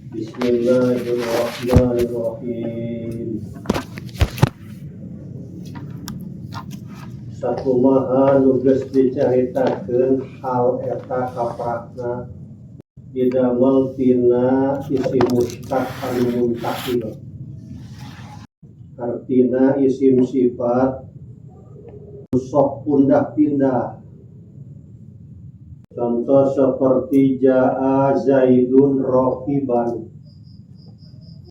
Bismillahirrahmanirrahim. Sakumaha nu geus dicaritakeun hal eta kaprahna didamel tina isim mustaq anu muntakil. Artina isim sifat sok pindah-pindah. Contoh seperti jaa Zaidun rokiban.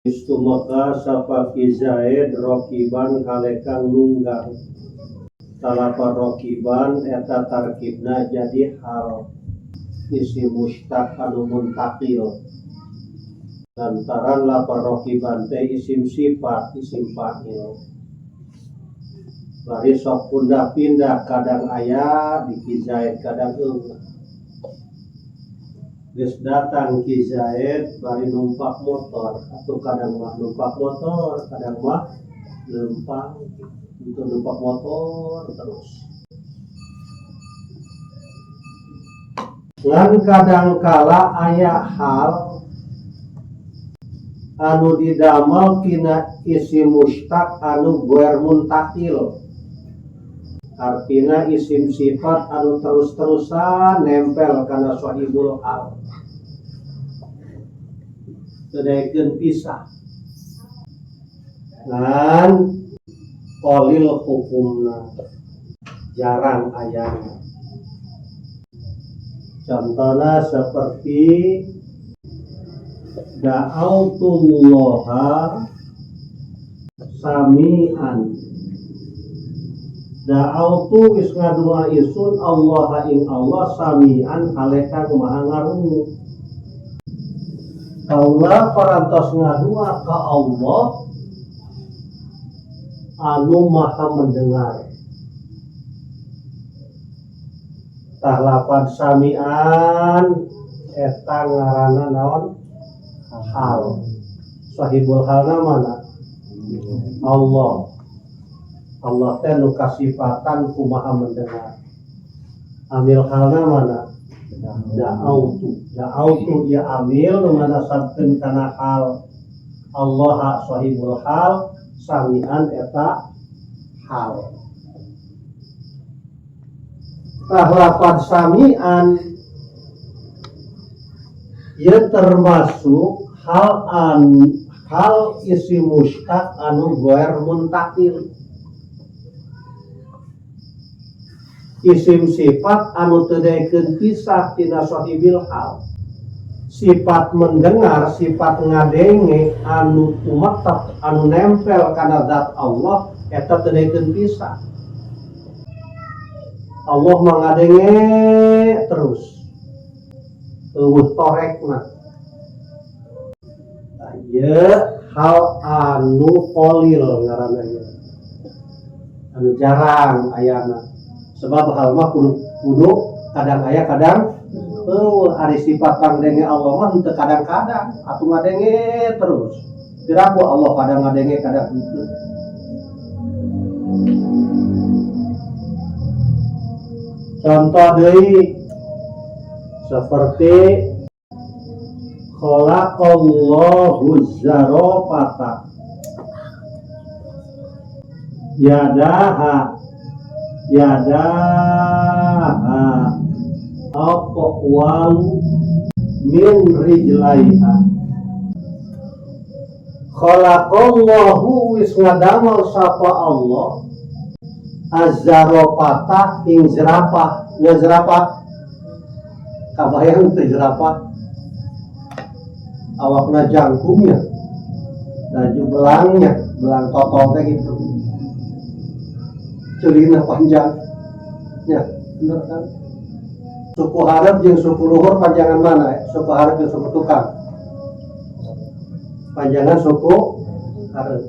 Istumaka sapa ki Zaid rokiban kalekang nunggang. Talapa rokiban eta tarkibna jadi hal isim mustaq anu muntakil. Lantaran lapa rokiban teh isim sifat, isim fa'il. Bari sok pindah-pindah, kadang aya di ki Zaid, kadang eueuh. Geus datang ki Zaid bari numpak motor, atau kadang mah numpak motor, kadang mah lempang untuk numpak motor terus. Ngan kadang kala aya hal anu didamel tina isim mustaq anu goer muntakil. Artina isim sifat anu terus-terusan nempel kana sahibul hal. Teu daekeun pisah. Ngan qalil hukumna, jarang ayana. Contohnya seperti da'autullaha sami'an. Da'autu wis ngadua isun Allah ing Allah sami'an halekang maha ngarungu. Kaula parantos ngadua ka Allah anu maha mendengar. Tah lapan sami'an eta ngaranna naon? Hal. Sahibul halna mana? Allah. Allah teh nu kasifatan kumaha mendengar. Amil halna mana? Da'autu. Da'autu ya amil nu nganasabkeun kana hal. Allah sahibul hal, sami'an eta hal. Tah lapan sami'an ieu termasuk hal isim mustaq anu goer muntakil. Isim sifat anu teu daekeun pisah tina sahibil hal. Sifat mendengar, sifat ngadenge anu tumetep, anu nempel kana zat Allah eta teu daekeun pisah. Allah mah ngadenge terus. Eueuh torekna. Tah ieu hal anu qalil ngaranna ieu. Anu jarang ayana. Sebab hal mah kudu kadang aya kadang eueuh. Ari sifat pangdenge Allah mah henteu kadang-kadang atuh ngadenge terus. Piraku Allah kadang ngadenge kadang henteu. Contoh deui seperti khalaqallahu zarofata yadaha yadaha aqwalu min rijlaiha. Khalaqallahu wis ngadamel sapa Allah azzarofata ing jerapah. Nya jerapah kabayang teu jerapah awakna jangkungnya laju belangnya belang totol teh gitu, celina panjang ya, bener kan? Suku hareup jeung suku luhur panjangan mana ya? Suku hareup jeung suku tukang panjangan suku hareup.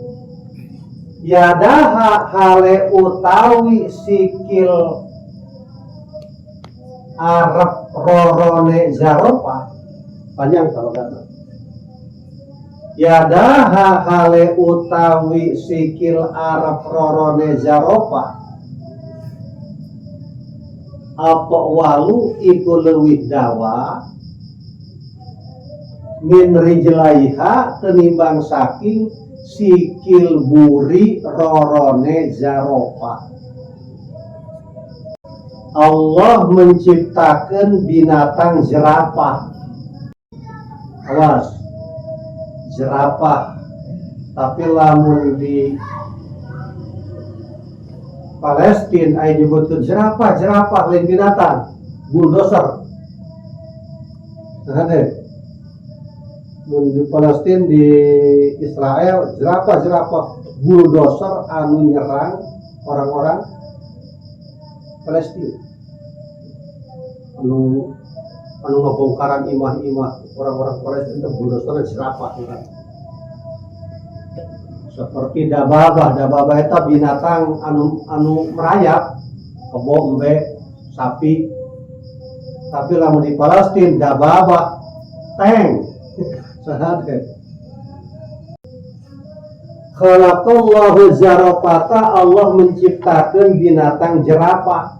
Yadaha hale utawi sikil arep rorone zaropa panjang kalau kata. Yadaha hale utawi sikil arep rorone zaropa apa walu iku leuwih dawa Min rijlaiha tenimbang saking sikil buri rorone zarofa. Allah menciptakan binatang jerapah. Awas, jerapah. Tapi lamun di Palestina aya nyebutkeun jerapah, jerapah lain binatang, bulldozer. Nah, deh. Mun di Palestina, di Israel, jerapah, jerapah, bulldozer anu nyerang orang-orang Palestina, anu anu ngebongkaran imah-imah orang-orang Palestina itu bulldozer jerapah kan. Seperti dababah, dababah itu binatang anu anu merayap, kebo, embe, sapi. Tapi lamun di Palestina dababah tank. Saha teh? Khalaqallahu zarafata, Allah menciptakan binatang jerapah.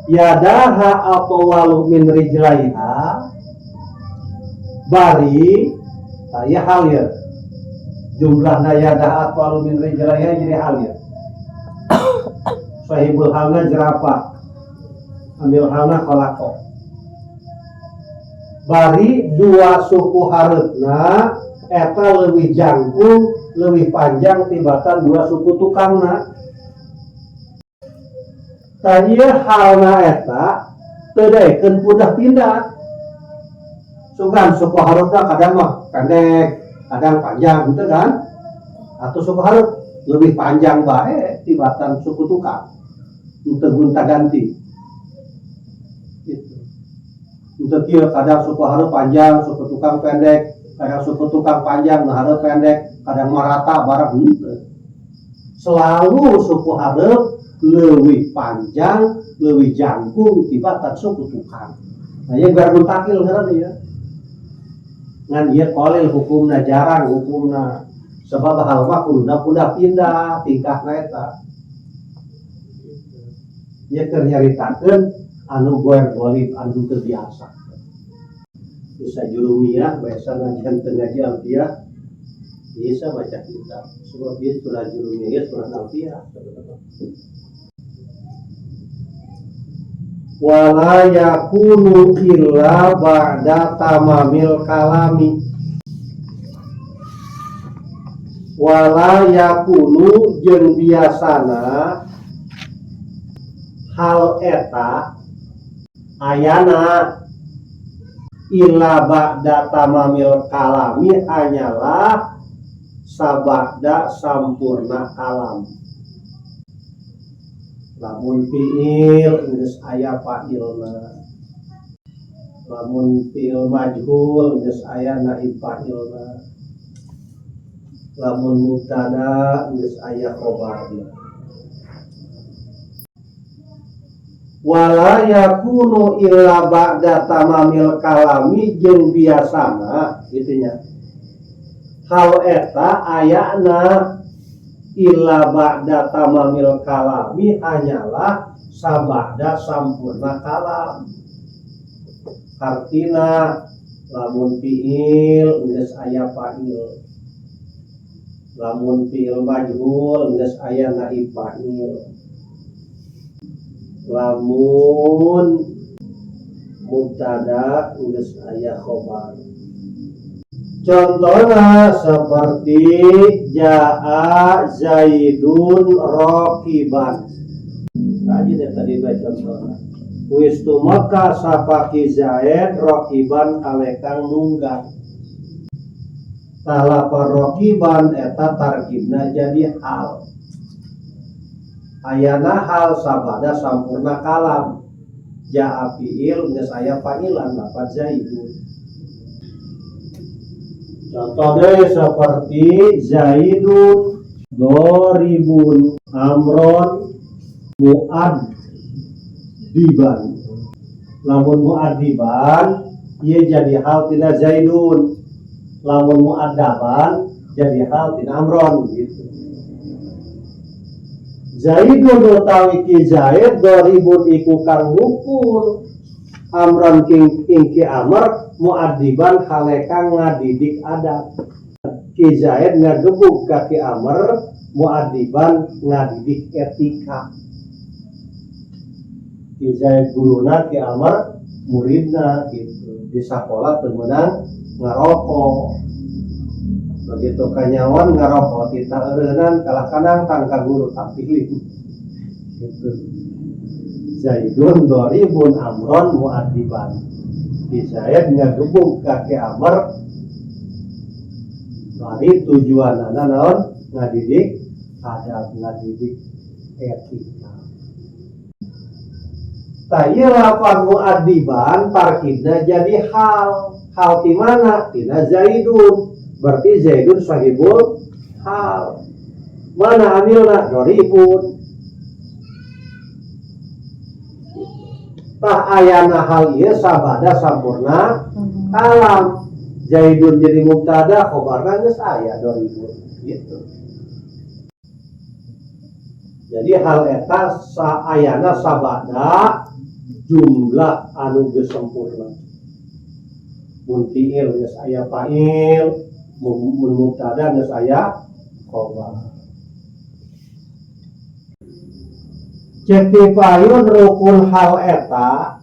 Yadaha atwalu min rijlaiha, bari saya hal ya, jumlah yadaha atwalu min rijlaiha jadi hal ya, sahibul halna jerapah, amil halna khalaqo, bari dua suku hareupna eta leuwih jangkung, leuwih panjang tibatan dua suku tukangna. Tah, ieu halna eta teu daekeun pindah-pindah. Sugan suku hareupna kadang mah pendek, kadang panjang gitu kan, atau suku hareup lebih panjang bae tibatan suku tukang, untuk gonta ganti gitu. Untuk ieu kadang suku hareup panjang, suku tukang pendek, kadang suku tukang panjang, nu hareup pendek, kadang merata barang, henteu. Selalu suku hareup leuwih panjang, leuwih jangkung tibatan suku tukang. Nah, ieu ghoer muntakil ngaranna ya. Ngan ieu qalil hukumna, jarang hukumna, sebab hal mah kuduna pindah-pindah tingkahna eta. Ieu keur nyaritakeun anu ghoer ghalib, anu teu biasa. Bisa jurumiyah biasa ngajian, teu ngaji alfiah bisa baca kitab, sebab dia sudah jurumiyah, sudah alfiah sebenarnya. Wala yakunu illa ba'da tamamil kalami, wala yakunu jeung biasana hal eta ayana illa ba'da tamamil kalami hanyalah sabada sampurna kalam. Lamun fiil geus aya fa'ilna, lamun fiil majhul geus aya naib fa'ilna, lamun mubtada geus aya khobarna. Wala yakunu illa ba'da tamamil kalami jeung biasana gitu nya, hal eta ayana illa ba'da tamamil kalami hanyalah sabada sampurna kalam. Artina lamun fiil geus aya fa'il, lamun fiil majhul geus aya naib fa'il, lamun mubtada geus aya khobar. Contohnya seperti jaa Zaidun rokiban. Tadi deh, tadi baca contohnya. Wis tumeka sapa Ki Zaid rokiban kalekang nunggang. Talapa rokiban eta tarkibna jadi hal. Ayana hal sabada sampurna kalam. Jaa fiil geus aya fa'ilan lapat Zaidun. Contohnya seperti Zaidun, Doribun, Amron, Mu'adiban. Lamun mu'adiban, ia jadi hal tina Zaidun. Lamun mu'adaban, jadi hal tina Amron gitu. Zaidun utawi ki Zaid, Doribun iku kang mukul, Amron king ing ki Amr. muaddiban halekang ngadidik adab. Ki Zaid ngagebug ka Ki Amr muaddiban ngadidik etika. Ki Zaid guruna, Ki Amr muridna gitu. Di sakola teu meunang ngarokok. Begitu kanyawan ngarokok tita eureunnan kalah kanang tang ka guru tampilin. Gitu. Zaidun doribun amron muaddiban. Ki Zaid ngagebug ka Ki Amr bari tujuanana naon ngadidik adab, ngadidik etika. Tah ieu lafaz muaddiban tarkibna jadi hal. Hal ti mana? Tina Zaidun. Berarti Zaidun sahibul hal. Mana amilna? Doribun. Tah ayana hal ieu sabada sampurna kalam. Zaidun jadi mubtada, khobarna geus aya doribun gitu. Jadi hal eta saayana sabada jumlah anu geus sempurna. Mun fiil geus aya fa'il, mun mubtada geus aya khobar. Cek ti payun rukun hal eta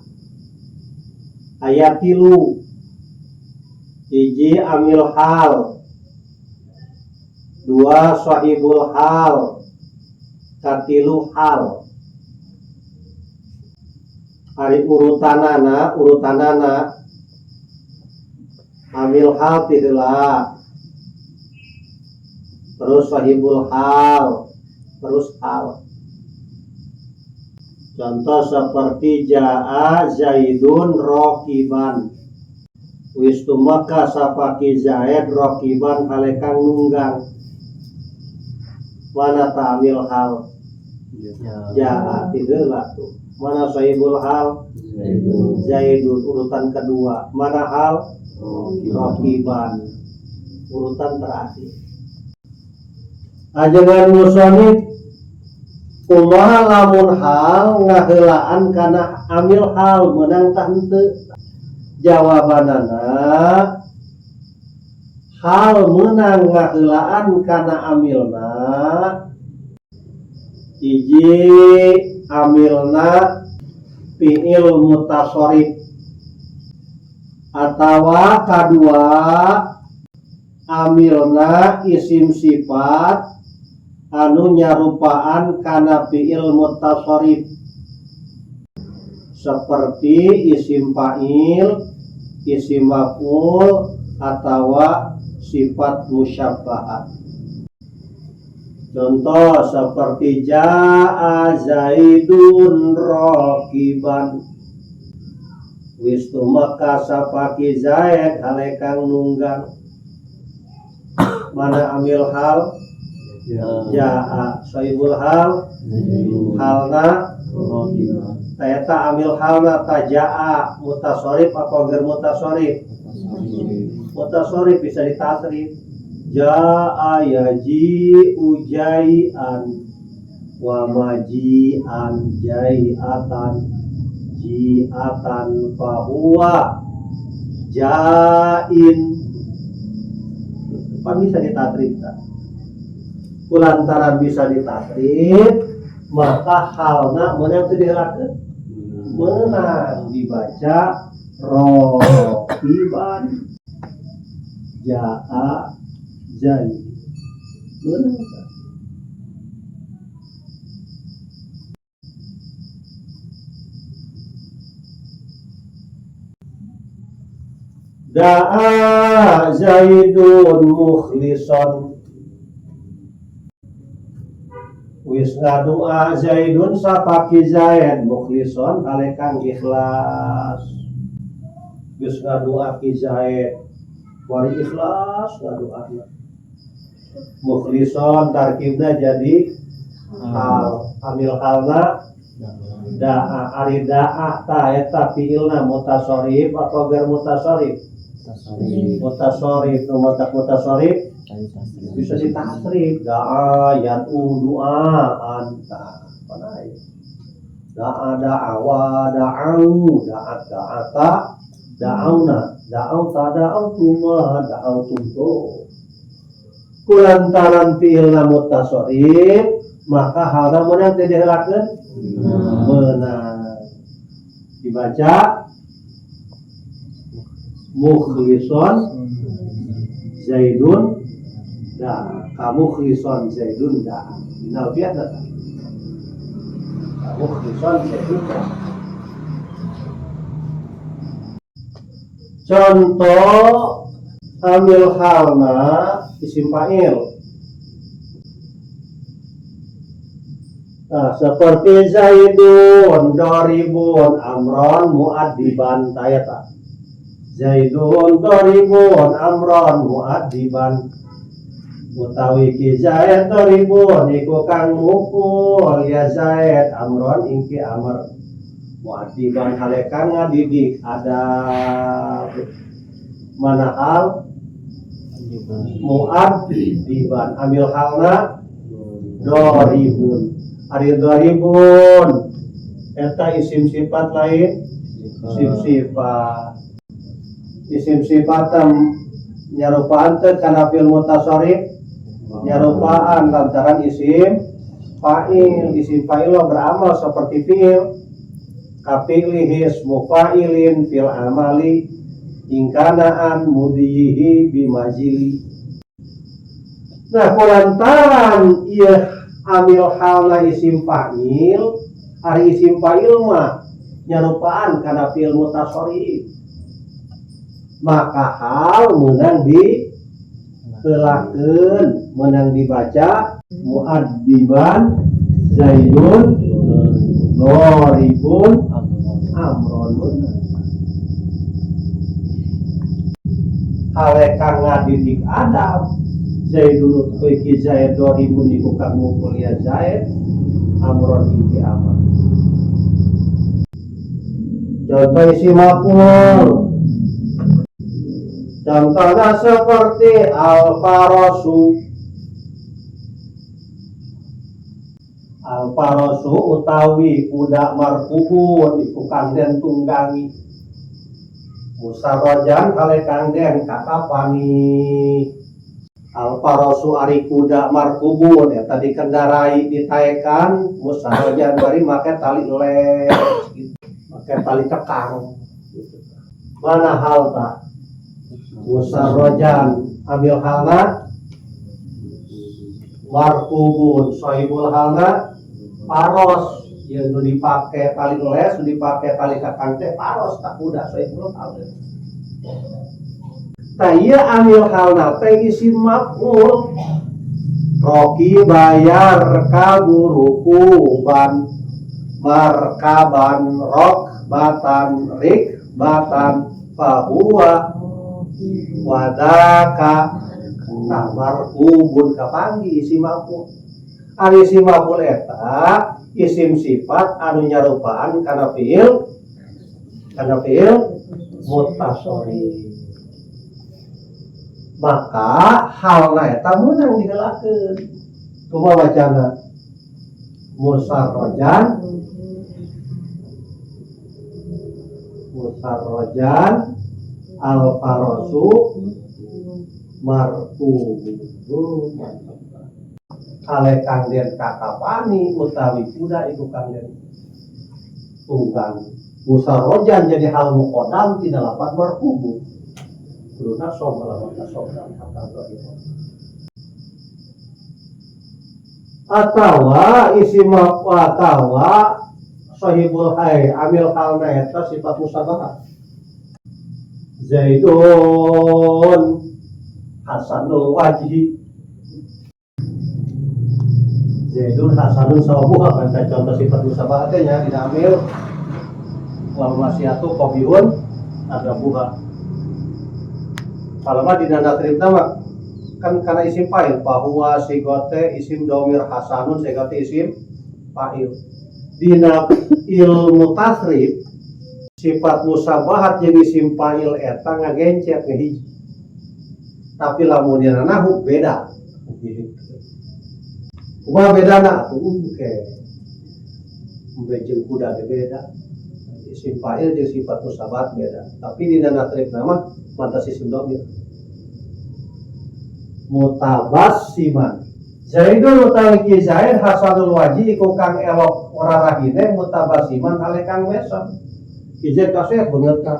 aya 3. Hiji amil hal, 2 sahibul hal, katilu hal. Ari urutanana amil hal ti heula, terus sahibul hal, terus hal. Contoh seperti jaa Zaidun rokiban. Wis tumeka sapaki Zaid rokiban halekang nunggang. Mana ta'amil hal? Jaa ti heula tuh. Mana sahibul hal? Zaidun. Zaidun urutan kedua. Mana hal? Rokiban urutan terakhir. Ajengan musonif kumaha lamun hal ngaheulaan kana amil hal meunang tah henteu? Jawabanana hal meunang ngaheulaan kana amilna hiji amilna fi'il mutasarrif atawa kadua amilna isim sifat anu nyarupaan kana fi'il mutasarrif seperti isim fa'il, isim maf'ul atawa sifat musyabbahat. Contoh seperti jaa Zaidun rokiban. Wis tumeka sapaki Zaid halekang nunggang. Mana amil hal? Jaa. Sahibul hal? Halna? Eta amil halna tajaa mutasarrif apa ger mutasarrif? Mutasarrif bisa ditasrif. Jaa yaji'u jai'an wa maji'an jai'atan ji'atan fahuwa ja'in. Apa bisa ditasrif tak? Kulantaran bisa ditasrif maka halna meunang teu diheulakeun? Meunang dibaca rokiban jaa zaid. Meunang tak? Da'a Zaidun mukhlison. Wis ngadua Zaidun sapaki Zaid mukhlison alekang ikhlas. Wis ngadua ki Zaid bari ikhlas ngaduana. Mukhlison tarkibna jadi hal, amil halna da'a, ari da'a ta eta fiilna mutasarrif atau gar mutasarrif? Mutasarrif, nu matak mutasarrif bisa ditasrif. Da'a yad'u du'a anta apa aya? Da'a da'awa da'au da'at da'ata da'auna Da'auta da'autuma da'autum tuh. Kulantaran fi'ilna mutasarrif maka halna meunang teu diheulakeun? Meunang. Dibaca mukhlison Zaidun da, kamuhlison Zaidun da. Dina alfiah da. Kamuhlison Zaidun da. Contoh amil halna isim fa'il. Nah, seperti Zaidun, doribun, amron, muaddiban, tayata. Zaidun, doribun, amron, muaddiban. Utawi ki Zaid doribun iku kang mukul ya Zaid amron ingki amr. Muaddiban hale kang ngadidik adab. Mana hal? Muaddiban amil halna doribun. Ari doribun eta isim sifat lain isim sifat. Isim sifat nyarupaan teh kana fi'il mutasarrif nyarupaan lantaran isim fa'il. Isim fa'il beramal seperti fi'il. Kafi'lihi ismu fa'ilin fil amali ingkanaan mudiyihi bimajili. Nah, kulantaran ieu amil halna isim fa'il, ari isim fa'il mah nyarupaan kana fi'il mutasarrif. Maka hal meunang diheulakeun, meunang dibaca muaddiban Zaidun doribun amron meunang. Hale kang ngadidik adab Zaidun utawi ki Zaid doribun iku kang mukul ya Zaid amron inti amr. Contoh isi maf'ul. Contohnya seperti al-farosu. Al-farosu utawi kuda markubun iku kang den tunggangi. Musarrojan kale kang den katapani. Al-farosu ari kuda markubun eta dikendarai ditaekan musarrojan bari make tali les gitu. Make tali cekang gitu. Mana hal ta? Musarrojan amil halna markubun sahibul halna paros yang nu dipake tali les nu dipake tali kakang teh paros tak kuda sahibul halna. Tah ieu amil halna teh isim maf'ul. Roki bayar kaburukuban markaban rok batan rik batan fahuwa wadaka markubun kapanggi isim maf'ul. Ari isim maf'ul eta isim sifat anu nyarupaan kana fiil mutasarrif. Maka halna eta meunang diheulakeun. Kumaha bacana? Musarrojan musarrojan al-farosu markubun. Ale kang den kakapani utawi kuda iku kang den tunggang. Musarrojan jadi hal muqaddam tidak lapat markubu. Kudu nasab lawan nasab dan kata zahir. Atawa isim atawa sahibul hay amil halna eta sifat musabahah. Zaidun hasanul wajhi. Zaidun hasanun sawabuha kan contoh sifat musabahah teh nya dina amil wal masyatu qabihun adabuha. Kalau mah dina natribna mah kan karena isim fa'il bahwa sigote isim domir hasanun sigote isim fa'il. Dina ilmu tasrif sifat musabahat jeung isim fa'il eta ngagencet ngahiji. Tapi lamun dina nahwu beda. Kumaha bedana? Atuh engke. Embe jeung kuda ge beda. Isim fa'il jeung sifat musyabahat beda, tapi dina natrifna mah mantas isim dhamir. Mutabassiman Zaidun utawi Ki Zaid hasanul wajhi iku kang elok rarahine mutabassiman hale kang mesem. Ki Zaid kasep beungeut ka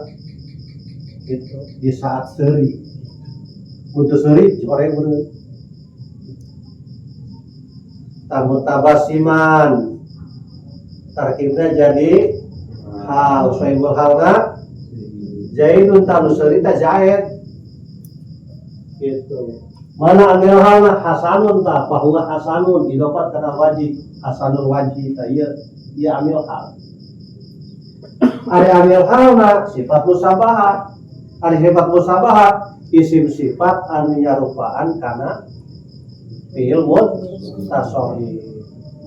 gitu di saat seuri. Mun teu seuri jore beungeut. Tah mutabassiman tarkibna jadi hal, sohibul halna Zaidun, tah nu seuri teh Zaid gitu. Mana amil halna? Hasanun. Tah fahuwa hasanun idofat kana wajhi, hasanul wajhi. Tah ieu ieu amil hal. Ari amil halna sifat musyabahat. Ari sifat musyabahat isim sifat anu nyarupaan kana fiil mutasarrif,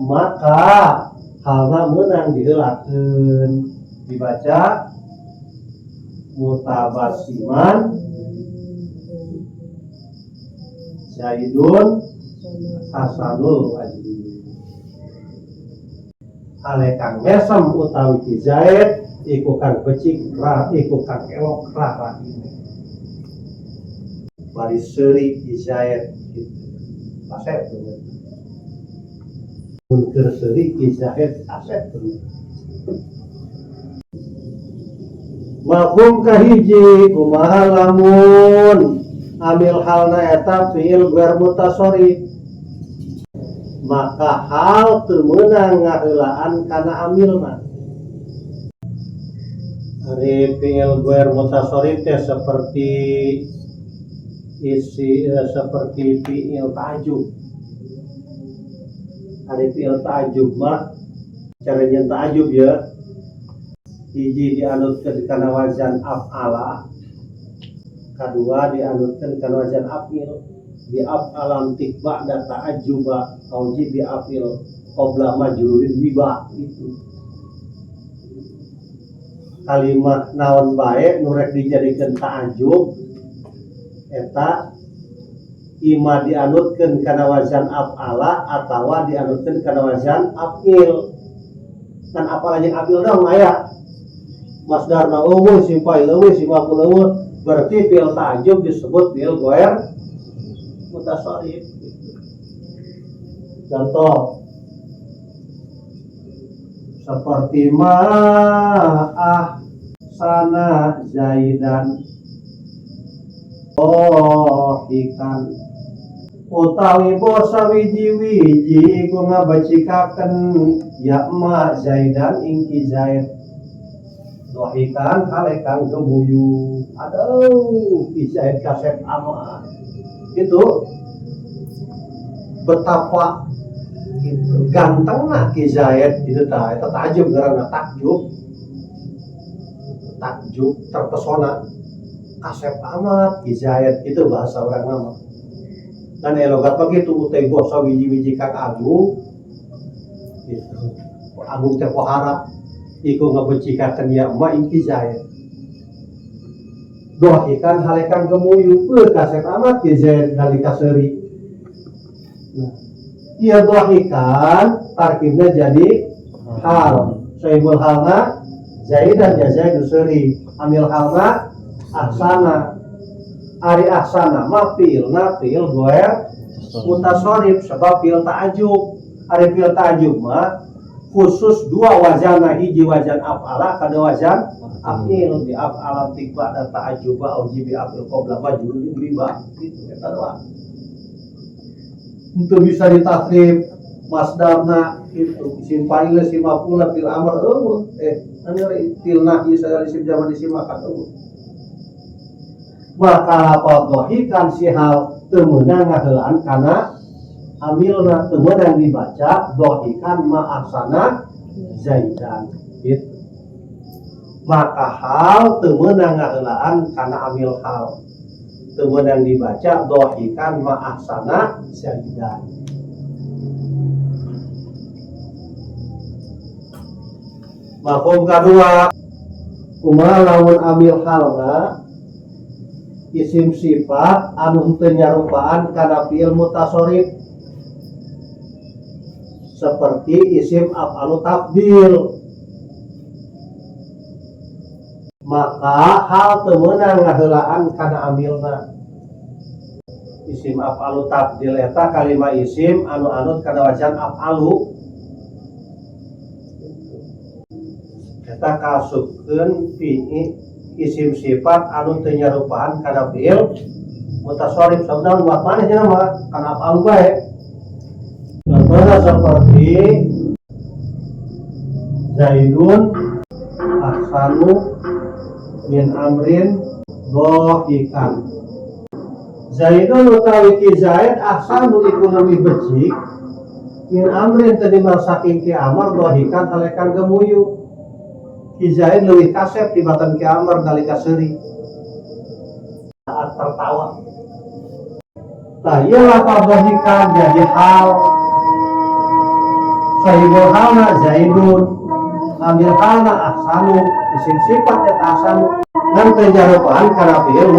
maka halna meunang diheulakeun, dibaca mutabassiman Zaidun hasanul wajhi, hale kang mesem utawi Ki Zaid iku kang becik ra iku kang elok rarahine. Bari seuri Ki Zaid gitu kasep bener. Mun keur seuri Ki Zaid kasep bener. Mafhum kahiji, kumaha lamun amil halna eta fiil ghair mutasarrif, maka hal teu meunang ngaheulaan kana amilna. Ari fiil ghair mutasarrif teh seperti isi seperti fiil ta'ajub. Ari fiil ta'ajub mah cara nyen ta'ajub ya, hiji dianutkeun kana wazan af'ala, kadua dianutkeun kana wazan af'il. Bi af'alam tik ba'da ta'ajjuba auji bi af'il qabla majrurin biba gitu. Kalimat naon bae nu rek dijadikeun ta'ajub eta ima dianutkeun kana wazan af'ala atawa dianutkeun kana wazan af'il. Kan af'ala jeung af'il dong aya masdarna eueuh, isim fa'il eueuh, isim maf'ul eueuh, berarti fi'il ta'ajub disebut fi'il ghair mutasarrif. Contoh seperti ma ahsana Zaidan ikan utawi bosa wiji-wiji iku ngabecikaken ya ma Zaidan ing Ki Zaid dohikan hale kang gemuyu. Aduh, Ki Zaid kasep amat itu, betapa gitu gantengna Ki Zaid gitu. Tah eta takjub ngaranna, takjub, takjub, terpesona, kasep amat Ki Zaid itu bahasa orang nama kan logat begitu. Utai bosa wiji-wiji kang agung gitu, agung teh pohara, iku ngabecikaken ya ma ing Ki Zaid dohikan hale kang gemuyu. Beuh, kasep amat Ki Zaid nalika seuri. Nah, iya, dohikan tarkibnya jadi hal, sohibul halna Zaidan ya, Zaid seuri, amil halna ahsana. Ari ahsana mah fiilna fiil ghair mutasarrif sebab fiil ta'ajub. Ari fiil ta'ajub mah khusus dua wazana, hiji wazan af'ala, kada wazan af'il. Bi af'ala tikba dan ta'ajuba auji bi af'il qabla majrur riba gitu. Eta doang itu bisa ditasrif masdarna itu isim fa'il, isim maf'ul, fil amr eueuh, anu fil nahi segala isim zaman isim makan eueuh. Maka lapal dohikan si hal teu meunang ngaheulaan kana amilna, teu meunang dibaca dohikan ma ahsana Zaidan gitu. Maka hal teu meunang ngaheulaan kana amil hal, teu meunang dibaca dohikan ma ahsana Zaidan. Mafhum kadua, kumaha lamun amil halna isim sifat anu henteu nyarupaan kana fiil mutasarrif seperti isim af'alu tafdil. Maka hal teu meunang ngaheulaan kana amilna. Isim af'alu tafdil eta kalima isim anu anut kana wazan af'alu. Eta kaasupkeun fi'il isim sifat anu teu nyarupaan kana fi'il mutasarrif, sabda buat maneh cenah mah kana af'alu bae. Contohnya seperti Zaidun ahsanu min Amrin dhahikan. Zaidun utawi ki Zaid, ahsanu iku leuwih becik, min Amrin tenimbang saking ki Amr, dhahikan talekan gemuyu. Ki Zaid leuwih kasep tibatan ki Amr nalika seuri, saat tertawa. Nah, ieu lafal dhahikan jadi hal. Sahibul halna Zaidun, amil halna ahsanu, isim sifat eta ahsanu, ngan teu nyarupaan kana fi'il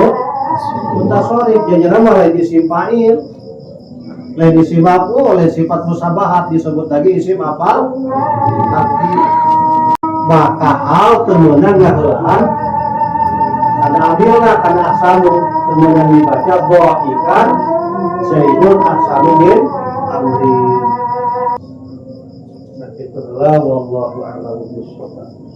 mutasarrif. Jadinya mah lain isim fa'il, lain isim maf'ul, lain sifat musyabahat, disebut lagi isim af'al tafdil. Maka hal teu meunang ngaheulaan kana amilna, kana ahsanu. Teu meunang dibaca dhahikan Zaidun ahsanu min Amrin. Nah, itu lah, wallahu a'lam bishawab.